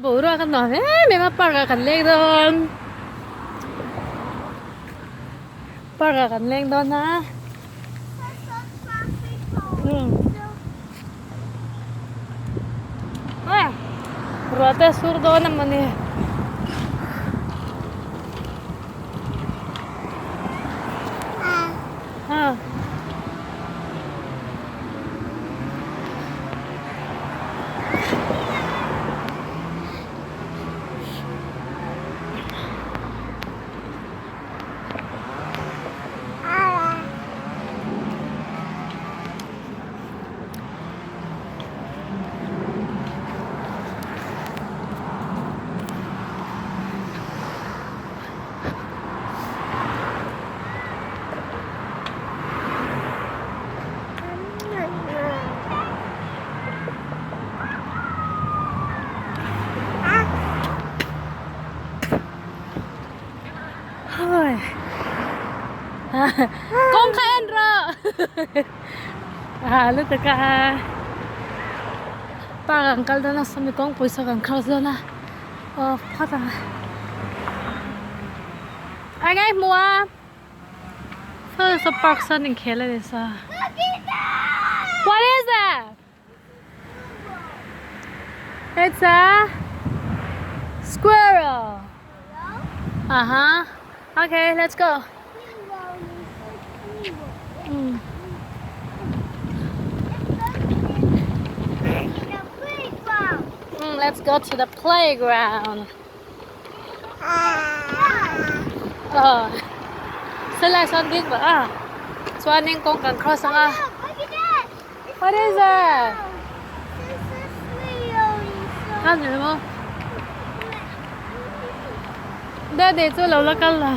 Boruak a nuam em em a park ah kan leng dawn park ah kan leng dawn a ruah te a sur dawn a mawni. Kawng kha en rawh a lutuk a park an kal dawn a sawmi kawngpui saw kan cross dawn a aw phawt ang a eng nge hmuh a saw saw park sawn inkhel a ni sa what is that it's a squirrel uh huh okay let's go mm. Mm, let's go to the playground. Aw helai sawn ding vah a chuanin kawng kan cross ang a what is that a ni maw daddy chu lo la kal la.